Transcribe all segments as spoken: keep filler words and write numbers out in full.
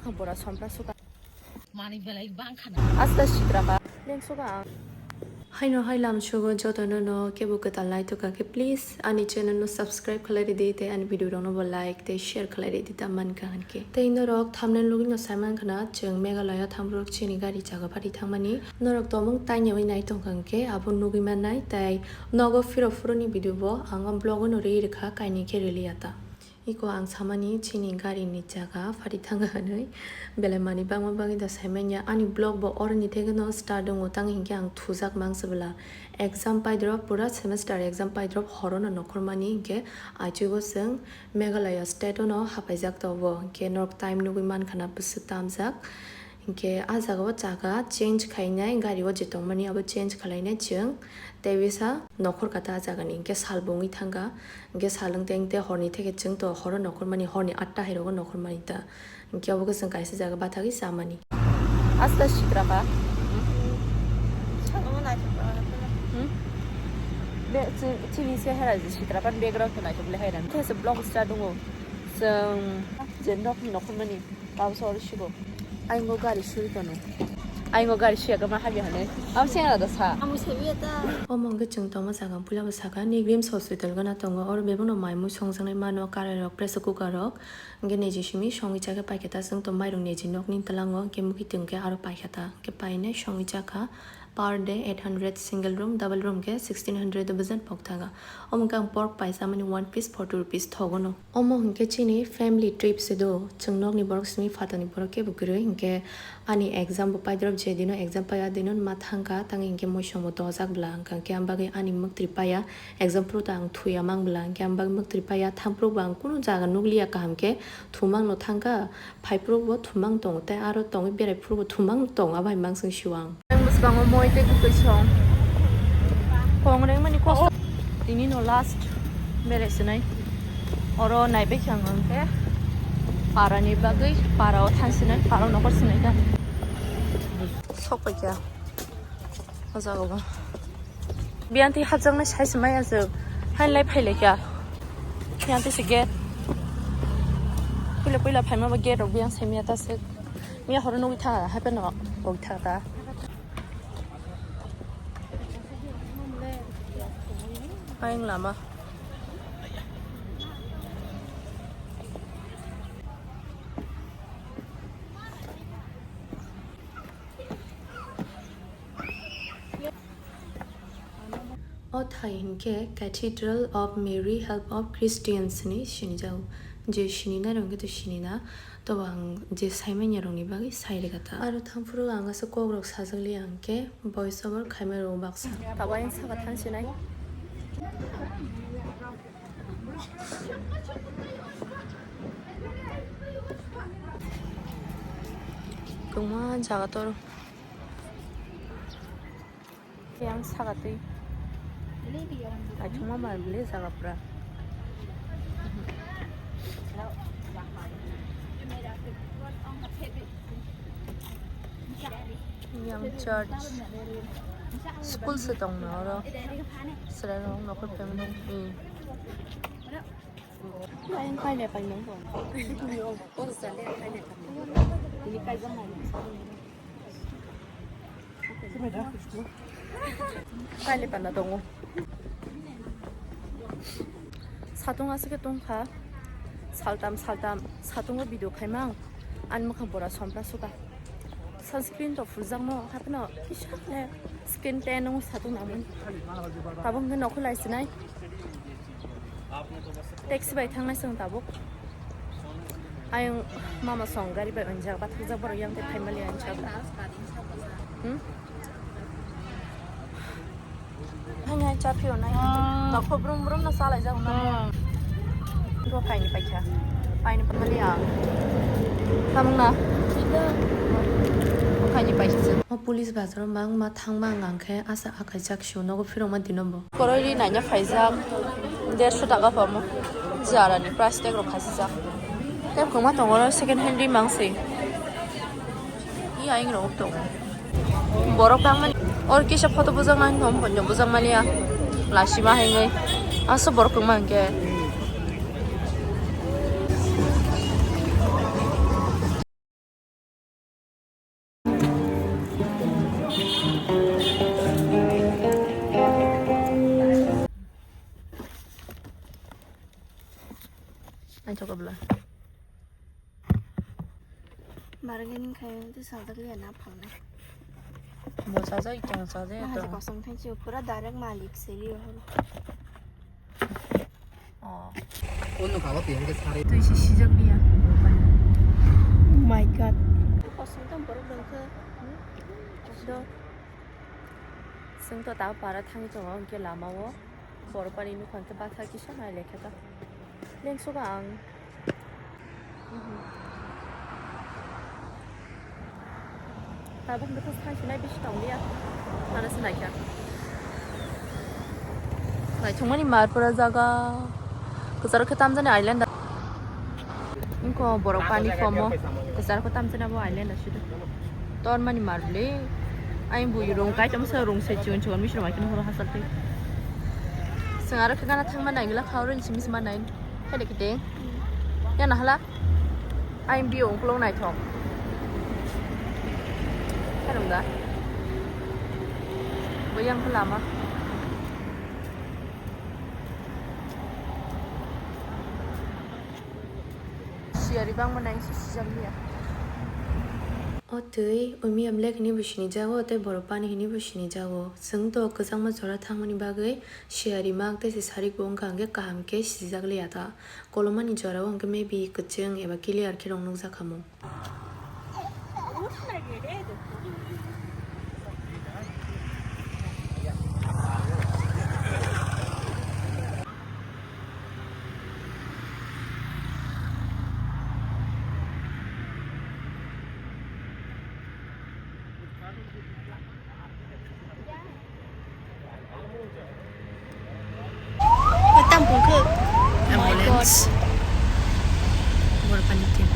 Bora sompra suka. Mani belai bang khana. Asta sikra ka. Leng suka ang. Haino hai lam sugo jotono no kebo kwtal nai to kake, please ani channel no subscribe khlai ridi tei ani video rok no bo like tei share khlai ridi ta man ka hanke. Tei norok thumbnail nugwi no sai man khna chwng Meghalaya thangbrok chini gari chaga phari thangmani. Norok tomung taini wi nai tong kha hwnkhe abo nugwi mannai, tei nogo phiro phuruni video bo ang o vlog o no ri rikha kaini khe rili ya ta. Iko ang samani chini gari ni chaga phari thang hwnwi belai manwi bangma bagwi da sai manya. Ani vlog bo oroni thekeno start wngo, tang hinkhe ang thujak mangsa bwla. Exam paidrop, pura semester exam paidrop horono nokhormani hinkhe achugo chwng Meghalaya state ono hapaijak tobo. Hinkhe norok time nugwi mankha na bwswk tamjak. Hinkhe ah jaga o chaga change khainai, gari o je tongmani abo change khwlainai chwng. Tei bisa nokhor kata ah jagani hinkhe sal bo wngwi thangkha. Hinkhe sal wng teng tei horni theke chwng to horo nokhormani, horni atta hai rogo nokhormani ta. Hinkhe obo khe chwng kaisa jaga bathagwi chamani. Asta sikra ka. Hmm? Be, chi-, chini se hera je sikra ka background to naithok le hai ran. Khe se vlog start wngo. Chwng je nok nokhormani. Tabo sori sigo. Aingo gari suri tono. Aingo gari siya gama habi hane. Am siya da sa. Amu sebi ta. Omo hwnkhe chwng tongma jaga puila bo saka Nigrims hospital gana tongo. Oro bebakno mai mui songjaknai mano, karai rok, pressure cooker rok. Hwnkhe neji simi songwi chakhe paikhe ta chwng to mairung neji nokni twlango hwnkhe mukitwng khe aro paikha ta. Hwnkhe painai songwi chakha. Per day eight hundred, single room, double room khe sixteen hundred o bwjan pok thaga. Omo khe ang pork paisa mani one piece forty rupees thogono. Omo hinkhe chini family trip se do, chwng nokni borok simi phatani borok kebo kwrwi, hinkhe ani exam bo paidrop, je dino exam pai a dino ma thangkha, tangwi hinkhe moisong bo dojak bwla, hinkhe ang bagwi ani mwktwi paiya, exam phuru ta ang thuya mang bwla, hinkhe ang bagwi mwktwi paiya, thangphuru bo ang kunu jaga nukliya kaham khe, thumang no thangkha, phaiphuru bo thumang tongo, tei aro tongwi berai phuru bo thumang tongo, abo hai mangsong sio ang. Ang bwskango moi tei kwtwi song. Kong rengmani kosto. Tini no last berai sinai. Oro naibai khe ang hwnkhe para ni bagwi para o thang sinai, para o nokor sinai ta. Sok pai kha. O jaga o. Biyang twi hapjaknai sai se maya se. Hain lai phai lai kha. Biyang twi se gate. Puila puila phaima bo gate rok biyang sai maya ta se. Miya horo nugwi tha, hapheno nugwi tha ta. Ayang lama. O thai hinkhe Cathedral of Mary Help of Christians hinwi sinijago. Je sininairok hinkhe to sinina, tobo ang je saimanyarokni bagwi sai rwkha ta. Aro thangphuru ang aswk kokrok sajak liya hinkhe voice over khaima rwo baksa. Tabuk ayang saka thansinai. Kwbangma jaga toro. Yang saka twi. Naithokma bai bwle jaga pura. Yang church. School se tongno oro. Chwrairok nokhor phaimani. Ayang kaile paimang bo. Tini kaijak nai. Kaile pana tongo. Satung aswk khe tongkha. Saltam saltam satungo video khaimang. Ani mwkhang pura sompra suka. Sunscreen to phurjakno, hapheno kisa khe skin tan wng satung nangmani. Tabuk hwnkhe nokhor lai sinai. Taxi bai thangnai chwng tabuk. Ayang mama song gari bai onjak, bathajak borok yang tei phaimali ang chak. Hmm? Hani hai cha phio nai. Ah. Nokho brum brum no salai jak na. Ah. Bo phaini paikha. Phaini phaimali ang. Tamung na. Phaini paikha. O police bazar o mang ma thang mang ang khe asa akai jak sio nogo phirok ma dino bo. Koroi ri naina phaijak. Derso taka pamo. Jara ni price tag rok khasi jak. Tei kwma tongo oro second hand ri mang se. Iya, ing rok tongo. Borok tangmani. Or kisa photo bujak nang thom, ponyo bujak maliya. Lasi ma hengoi. Aso borok kwma hingke. Naithok bwla. Bargaining khai tei sajak liya na phalnai. Bo sajak, chwng sajak. Mahaji to. Kosong thang chi pura direct malik se liya horo. Oh. Ono kabo tiyang ke sari. Twi si sijak liya. Oh my God. Kosong tang borok dong khe. Do. Chwng to ta para thang tongo hwnkhe lama o. Borok pani nukha hwnkhe baksa kisa nai lekha ta. Lengsugo ang. Tabuk bwkha saisinai bisi tongliya. Ano se naikha. Naithokmani mar pura jaga. Kwcharo khe tamjani island. Wngkha borok pani komo. Kwcharo khe tamjani abo island aswk. Tormani mar bwle. Ayang bui rung kaitam sa rung se chun chun misro mai kunu horo hasal tei. Seng aro khe gana thangma nai gila khao rin simis ma nai. Hai de kete. Ya na hala. Ayang bio ungkulung nai thok. Hai rung da. Bayang khe lama. Siyari bangma nai sijak liya. O twi, o miyam lek hinwi bo sinijago, tei borok pani hinwi bo sinijago. Chwng to kwchangma jora thangmani bagwi siyari mak tei se sarik bo wngkha hwnkhe kaham khe sijak liya ta. Kolomani jora o hwnkhe maybe kwchwng eba clear khe rong nukjak khamu. Tam pung khe. Ambulance. Bor pani team.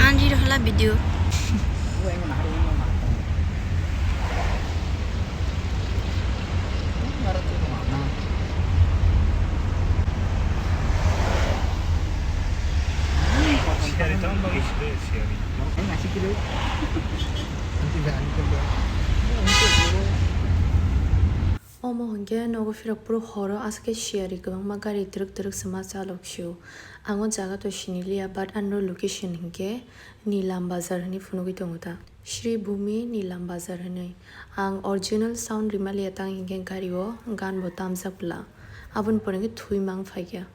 Anjir hala video. Omo hwnkhe nogo phirok phuru horo aswk khe siyari kwbangma gari twrwk twrwk se ma chalok sio. Ang o jaga to siniliya, but ano location hwnkhe Nilam Bazar hwnwi phunugwi tongo ta. Shri Bhumi Nilam Bazar hwnwi. Ang original sound rimaliya tang hinkhe gari o gan bo tamjak bwla. Aboni pore hwnkhe thwi mang phaikha.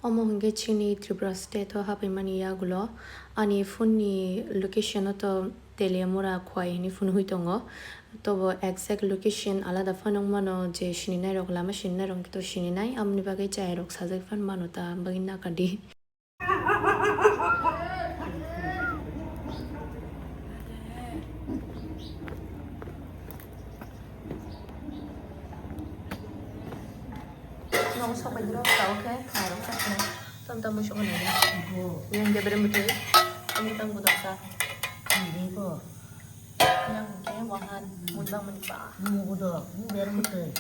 Omo hwnkhe chini Tripura state o hapaimani yagulo ani phone ni location o to Teliamura Khwai hwnwi phunugwi tongo. Tobo exact location alada phano wngmano je sininairok lama sininairok to sininai, aboni bagwi chayarok sajagwi phano mano ta bagwi nakadi. Nong sok bai diro, tao khe mairok chakhe. Tam tam mui sok nai. Yang de berem betul. Kamu tam gudok sa. Ini ko. Yang ke wahan mun bang mun ba. Mu gudok, mu berem betul.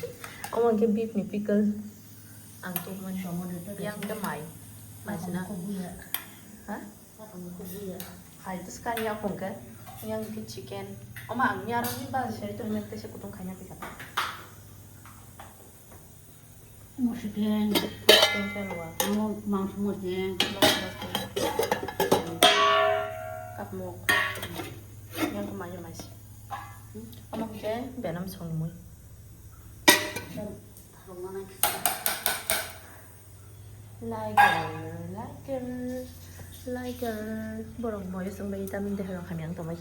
Omo ke beef ni pickle. Ang tu man. Yang ke mai. Mai sina. Ha? Hai, to skani ya kung ke. Yang ke chicken. Oma ang nyaro ni ba seri to mek te se kutung khanya pika. Mo chicken. Chicken ke ruwa. Mo mangso mo chicken. Kap mo. Yang ke mayo mas. Ama ke benam song mui. Liker, liker, liker. Borok moyo song bai tamin de rong hamyang tong bai.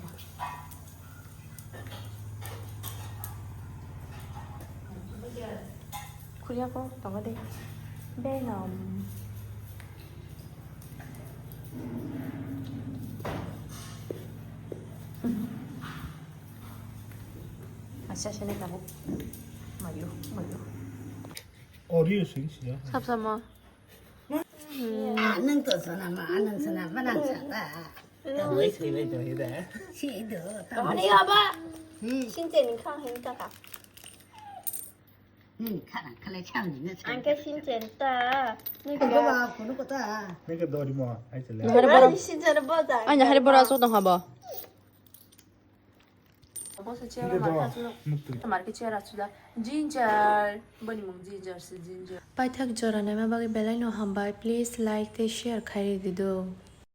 Kuya ko tongo de. Benam. Acha sene tabuk. Mayo, mayo. Audio sing sih ya. Sab sama. Anang to sana ma, anang sana ma, nang sana. Wait, wait, wait, wait. Si do. Ani aba. Hmm. Sinte ni khang hin ta ka. Ang khe sinchen ta. Nike dori mo, ai chale. Ang sinchen boja. Aina hari bora asuk tong habo. Boso chair marka chulo. Marka chair achuda. Ginger. Boni mung ginger se ginger. Paithak jora naima bagwi belai no hambai. Please like tei share khai ridi do.